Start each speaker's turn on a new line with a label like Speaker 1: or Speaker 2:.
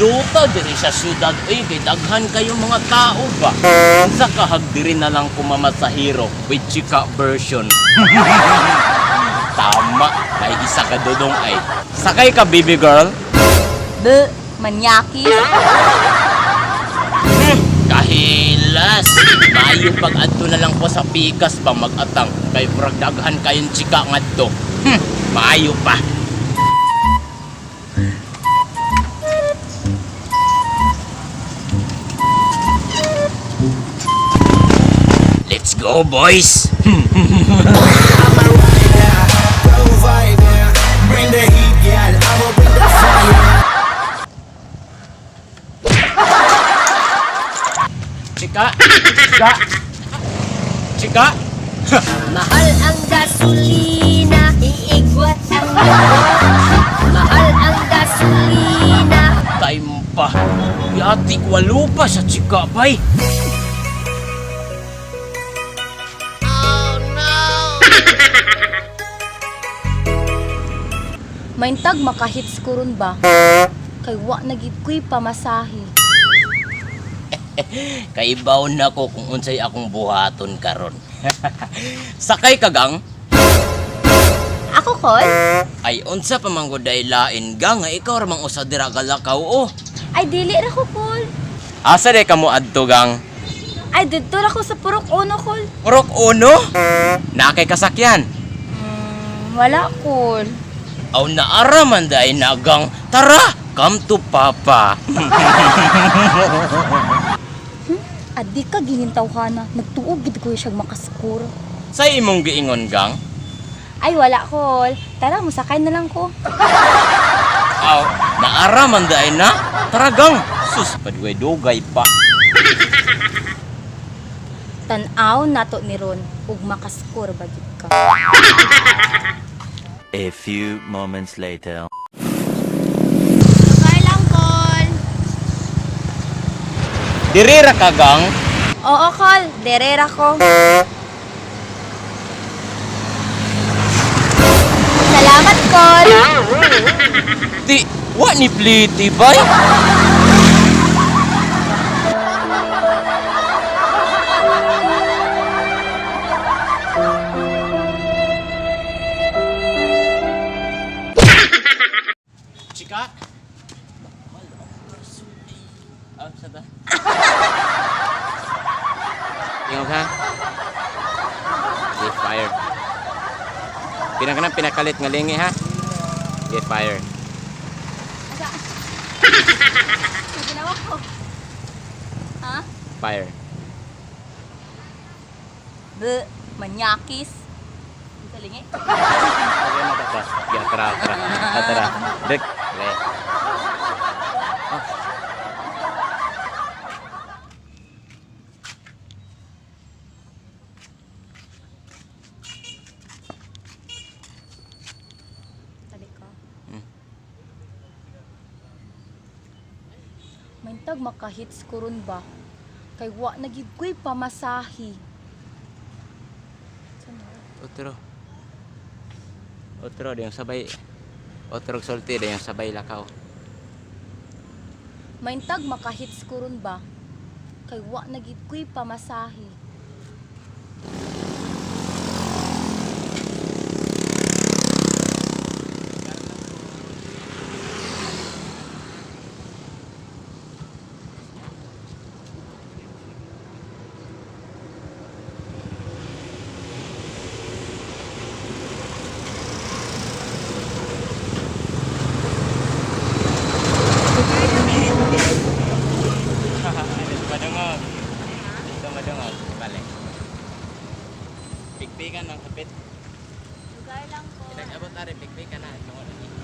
Speaker 1: Nindota diri sa syudad uy, kay daghan kayo mga tao ba. Unsa kahag diri na lang kumamasahiro with chika version. Tama, may isa ka dodong ay. Sakay ka, baby girl.
Speaker 2: B, manyakis.
Speaker 1: Kahilas! Mayo pag adto na lang ko sa pikas ba mag-atang kay murag daghan kayong chika ngadto. Maayo pa. Let's go, boys!
Speaker 3: I'm a rider, provider. Bring the heat, girl. I will bring the fire.
Speaker 1: Chika! Chika! Chika!
Speaker 4: Mahal ang gasolina, iigwat ang gamot. Mahal ang gasolina.
Speaker 1: Time pa. Yatik walo pa sa chika, bay.
Speaker 2: Maintag makahits ko ron ba? Kay wa na gid ko'y pamasahe.
Speaker 1: Kaibaw na ko kung unsay akong buhaton karon. Sakay ka gang?
Speaker 2: Ako, Kol?
Speaker 1: Ay unsa pa man gud day lain gang nga ikaw ra mang usa dira galakaw oh.
Speaker 2: Ay, dili ra ko, Kol.
Speaker 1: Asa day kamo adto gang?
Speaker 2: Ay, didto ra ko sa Purok Uno, Kol.
Speaker 1: Purok uno? Naa kay kasakyan.
Speaker 2: Wala, Kol.
Speaker 1: Aw naara man day na gang. Tara, come to papa.
Speaker 2: Adi ka gihintaw ka na. Nagtuog gid ko siyang makaskor.
Speaker 1: Sa imong giingon gang?
Speaker 2: Ay, wala, Kol. Tara, musakay na lang ko.
Speaker 1: Aw, naara man day na. Tara gang. Sus, padugay dugay pa.
Speaker 2: Tan-aw nato ni Ron ug makaskor ba gid ka.
Speaker 5: A few moments later.
Speaker 2: Sakay lang, Kol.
Speaker 1: Diri ra ka gang.
Speaker 2: Oo, Kol. Derera ko. Salamat, Kol.
Speaker 1: Di, wa ni pliti bay. Chika? Ah, sa ba? Ingat ha? Okay, fire. Pinaka na pinakalit nga lingi ha? Okay, fire.
Speaker 2: Ano ginawa ko? Ha?
Speaker 1: Fire.
Speaker 2: B, manyakis. Salingi.
Speaker 1: Okay na tata. Ya, tara, tara. Ah, tara. Dek. Le.
Speaker 2: Sabi ko. Maintag makahits ko ron ba? Kay wa na gid ko'y pamasahi. Sana?
Speaker 1: Otro. Otro, dayong sabay. Otro sulti, dayong sabay lakaw.
Speaker 2: Maintag makahits ko ron ba? Kay wa na gid ko'y pamasahi.
Speaker 1: Dito madungog. Dito madungog. Balik. Pikpikan ng kapit.
Speaker 2: Lugar lang ko.
Speaker 1: Nag-abot na rin, pikpikan na. Tungod na.